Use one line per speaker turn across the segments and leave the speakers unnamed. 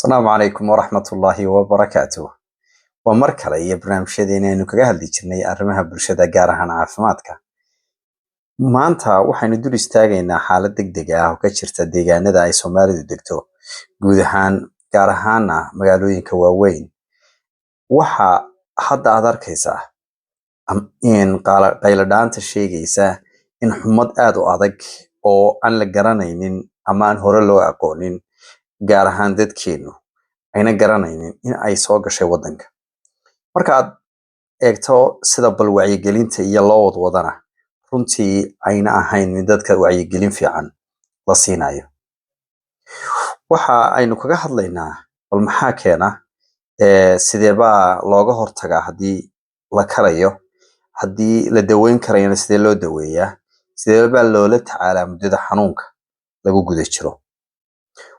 Asalaamu calaykum waraxmatullaahi wabarakaatuh. Waa mar kale iyo barnaamijyadeena aynu kaga hadli jirnay arrimaha bulshada, gaar ahaan caafimaadka. Maanta waxaynu dul istaagaynaa xaalad degdeg ah oo ka jirta deegaanada ay Soomaalidu degto guud ahaan, gaar ahaana magaalooyinka waaweyn. Waxa hadda aad arkaysaa in qaylo-dhaanta sheegaysa in xumad aad u adag oo aan la garanaynin ama aan hore loo aqoonin, gaar ahaan dadkeenu ayna garanaynin, in ay soo gashay wadanka. Marka aad eegto sida bal wacyigelinta iyo loo wadwadana, runtii ayna ahayn mid dadka wacyigelin fiican la siinayo. Waxa aynu kaga hadlaynaa bal maxaa keena, sidee baa looga hortagaa haddii la karayo, haddii la daweyn karayana sidee loo daweeyaa, sidee baa loola tacaalaa muddada xanuunka lagu guda jiro.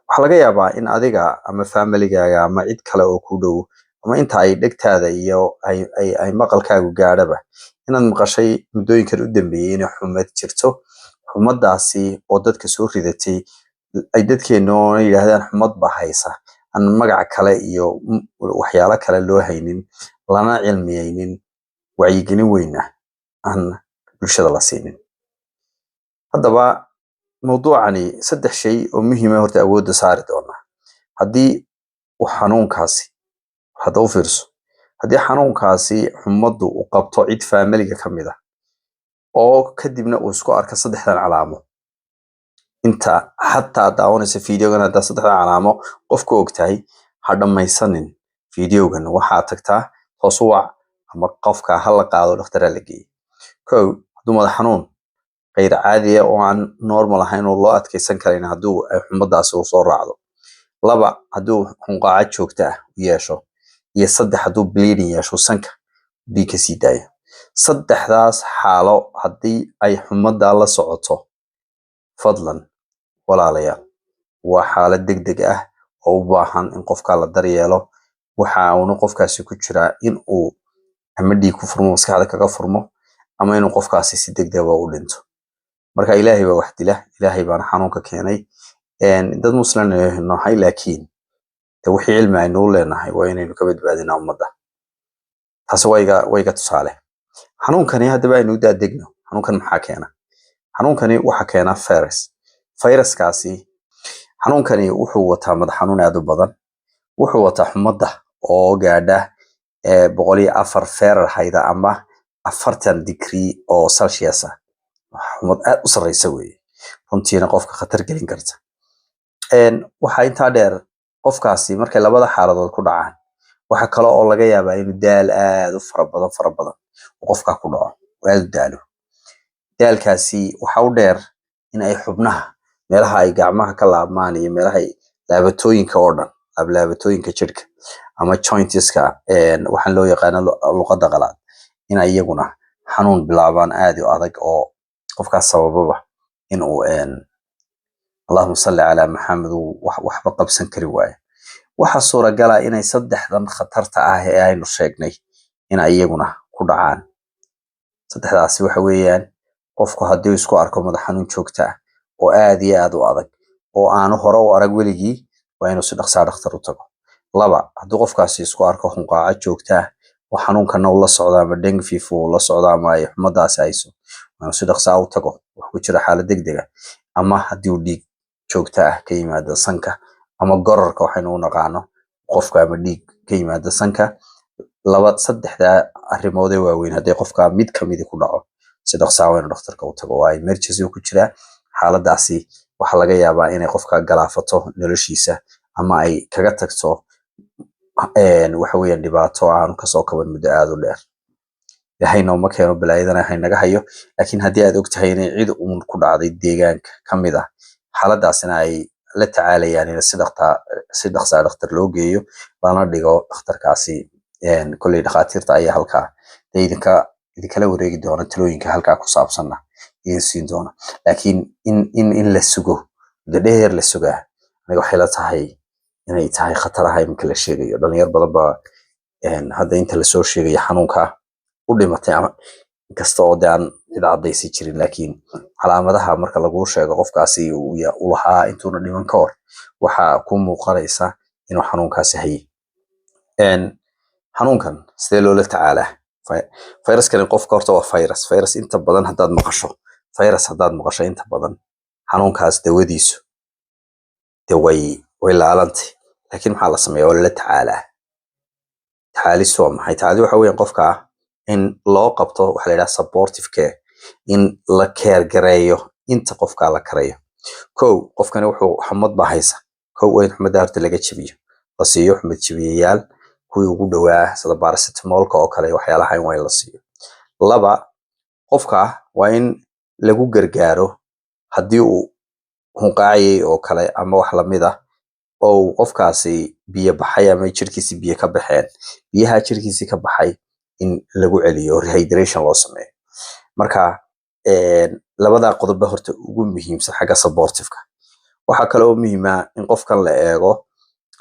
Waxaa laga yaabaa in adiga ama familigaaga ama cid kale oo ku dhow ama inta ay dhegtaada iyo ay maqalkaagu gaadhaba inaad maqashay muddooyinkan u dambeeyay inay xumad jirto, xumadaasi oo dadka soo ridatay, ay dadkeenu yidhaahdaan xumad baa haysa, aan magac kale iyo waxyaalo kale loo haynin, lana cilmiyeynin, wacyigelin weynna aan bulshada la siinin. Haddaba mawduucani saddex shay oo muhiim ah horta awoodda saari doonaa. Haddii uu xanuunkaasi, hadda u fiirso, haddii xanuunkaasi xumaddu uu qabto cid faamiliga ka mid ah oo kadibna uu isku arko saddexdan calaamo, inta xataa aad daawanayso fiidiyogan, haddaa saddexdan calaamo qof ku ogtahay, ha dhammaysanin fiidiyogan. Waxaad tagtaa hoos u wac ama qofka ha la qaado dhakhtar ha la geeyo. Kow, hadduu madax xanuun غير caadi ah oo aan normal ahayn oo loo adkeysan karin hadduu ay xumadaasi uu soo raacdo. Laba, hadduu hunqaaco joogto ah yeesho. Iyo saddex, hadduu bleeding yeesho, sanka dhiig ka sii daayo. Saddexdaas xaalo haddii ay xumaddaa la socoto, fadlan walaalayaal, waa xaalad degdeg ah oo u baahan in qofka la daryeelo. Waxa uuna qofkaasi ku jiraa in uu ama dhiig ku furmo, maskaxda kaga furmo, ama inuu qofkaasi si degdeg ah u dhinto. Marka Ilaahay baa wax dila, Ilaahay baana xanuunka keenay. Dad muslim nahay, laakiin de wixii cilmi aynu u leenahay waa inaynu ka badbaadinaa ummadda. Taasi waa iga tusaale. Xanuunkani haddaba aynu u daadegno. Xanuunkan maxaa keena? Xanuunkani waxa keena virus. Viruskaasi, xanuunkani wuxuu wataa madax xanuun aad u badan, wuxuu wataa xumadda oo gaadha 104 Fahrenheit ama 40 degree oo Celsius ah. Xumad aad u sarreysa weeye, runtiina qofka khatar gelin karta. Waxaa intaa dheer, qofkaasi markay labada xaaladood ku dhacaan, waxa kale oo laga yaabaa inuu daal aad u fara badan fara badan uu qofka ku dhaco oo aad u daalo. Daalkaasi waxa u dheer in ay xubnaha, meelaha ay gacmaha ka laabmaan iyo meelaha ay laabatooyinka oo dhan, laabatooyinka jirka ama joints-ka waxaan loo yaqaano luqadda qalaad, in ay iyaguna xanuun bilaabaan aad u adag oo qofkaas sabababa in uu, Allahuma salli calaa Maxamed, uu waxba qabsan kari waayo. Waxaa suuragala inay saddexdan khatarta ah ee aynu sheegnay in ay iyaguna ku dhacaan. Saddexdaasi waxa weeyaan: qofku haddii uu isku arko madax xanuun joogto ah oo aad iyo aad u adag oo aanu hore u arag weligii, waa inuu si dhaqsaa dhakhtar u tago. Laba, hadduu qofkaasi isku arko hunqaaco joogto ah oo xanuunkana uu la socdo ama dengue fever uu la socdo ama ay xumadaasi hayso, waa inuu si dhaqsaa u tago, wax ku jira xaalad degdeg ah. Ama haddii uu dhiig joogto ah ka yimaado sanka ama gororka waxaynu u naqaano qofka, ama dhiig ka yimaado sanka, laba saddexdaa arrimood ee waaweyn haddii qofka mid kamidi ku dhaco, si dhaqsaa waa inuu dhakhtarka u tago, waa emergency ku jiraa. Xaaladaasi waxaa laga yaabaa inay qofka galaafato noloshiisa ama ay kaga tagto waxa weeyaan dhibaato aanu kasoo kaban muddo aad u dheer. Ilaahay nooma keeno, balaayadana haynaga hayo. Laakiin haddii aad ogtahay inay cid uun ku dhacday deegaanka ka mid ah xaaladaasina ay la tacaalayaan, in si dhaqsaa dhakhtar loo geeyo, lana dhigo dhakhtarkaasi. Kolley dhakhaatiirta ayaa halkaa dee idinkala wareegi doona, talooyinka halkaa ku saabsanna idin siin doona. Laakiin in la sugo muddo dheer la sugaa, aniga waxay la tahay inay tahay khataraha iminka la sheegayo. Dhalinyar badan baa hadda inta lasoo sheegayo xanuunka u dhimatay, ama inkasta oo de aan cid caddaysi jirin, laakiin calaamadaha marka laguu sheego qofkaasi uu lahaa intuuna dhiman ka hor, waxaa ku muuqanaysa. Inuu xanuunkaasi hayay. Xanuunkan sidee loola tacaalaa? Fayraskani qofka horta waa virus. Virus inta badan haddaad maqasho, virus haddaad maqasho, inta badan xanuunkaas dawadiisu de way laalantay. Laakiin maxaa la sameeya? Waa lala tacaalaa. Tacaalistu waa maxay? Tacaalistu waxa weeyaan qofka in loo qabto waxa la yidhaha supportive care, in la care gareeyo inta qofka la karayo. Kow, qofkani wuxuu xumad baa haysa. Kow, waa in xumadda horta laga jabiyo, la siiyo xumad jabiyayaal kuwii ugu dhowaa, sida paracetamolka oo kale, waxyaalaha in waa in la siiyo. Laba, qofka waa in lagu gargaaro haddii uu hunqaacayay oo kale ama wax lamid ah, oo uu qofkaasi biyo baxay ama jirkiisi biyo ka baxeen, biyaha jirkiisi ka baxay in lagu celiyo, rehydration loo sameeyo. Marka labadaa qodob ba horta ugu muhiimsan xagga supportive-ka. Waxaa kale oo muhiima in qofkan la eego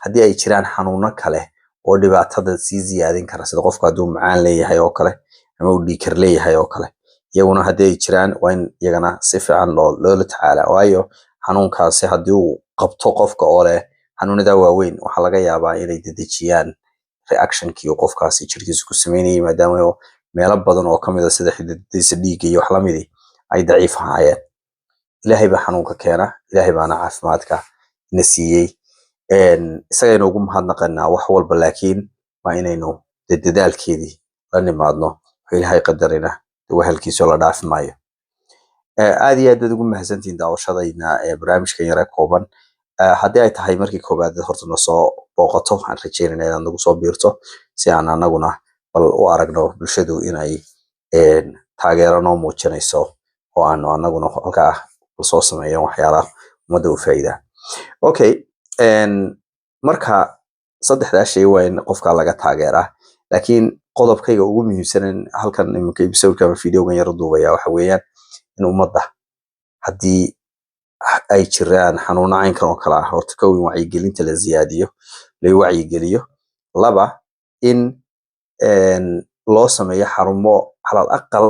haddii ay jiraan xanuuno kale oo dhibaatada sii ziyaadin kara, sida qofku hadduu macaan leeyahay oo kale ama uu dhiigkar leeyahay oo kale. Iyaguna haddii ay jiraan, waa in iyagana si fiican loola tacaalaa, waayo xanuunkaasi haddii uu qabto qofka oo leh xanuunada waaweyn, waxaa laga yaabaa inay dedejiyaan reactionkii uu qofkaasi jirkiisa ku sameynayay, maadaama meelo badan oo kamid a, sida xididadiisa dhiigga iyo wax lamidi, ay daciif ahaayeen. Ilaahay baa xanuunka keena, Ilaahay baana caafimaadka na siiyey, isagaynu ugu mahadnaqanaa wax walba. Laakiin waa inaynu de dadaalkeedii la nimaadno. Wuxuu Ilaahay qadarina de wahalkiisoo la dhaafi maayo. Aad iyo aad baad ugu mahadsantihiin daawashadayna ee barnaamijkan yare kooban. Haddii ay tahay markii koowaad horta na soo booqato, waxaan rajeynayna inaad nagu soo biirto si aan anaguna bal u aragno bulshadu inay taageero noo muujinayso, oo aanu anaguna halkaa soo sameeyo waxyaalaha ummadda u faa'iida. Okay, marka saddexdaa shay waa in qofka laga taageeraa. Laakiin qodobkayga ugu muhiimsan halkan iminka episode ama videogan yar duubaya waxa weeyaan in ummadda haddii ay jiraan xanuuno caynkan oo kale ah, horta kow, in wacyigelinta la ziyaadiyo, la wacyigeliyo. Laba, in loo sameeyo xarumo calal aqal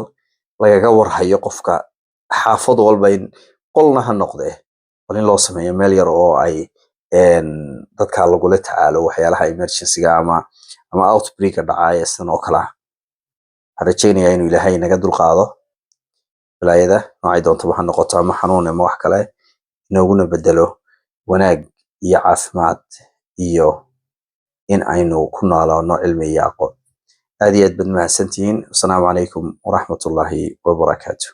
lagaga warhayo qofka, xaafad walba in qolna ha noqdee, bal in loo sameeyo meel yar oo ay dadka lagula tacaalo waxyaalaha emergency-ga ama outbreak-ka dhacaya sidan oo kale ah. Waxaan rajeynayaa inuu Ilaahay naga dulqaado balaayada noocay doontaba ha noqoto, ama xanuun ama wax kale, inooguna bedelo wanaag iyo caafimaad iyo in aynu ku noolaano cilmi iyo aqoon. Aad iyo aad baad mahadsantihiin. Asalaamu calaykum waraxmatullaahi wabarakaatu.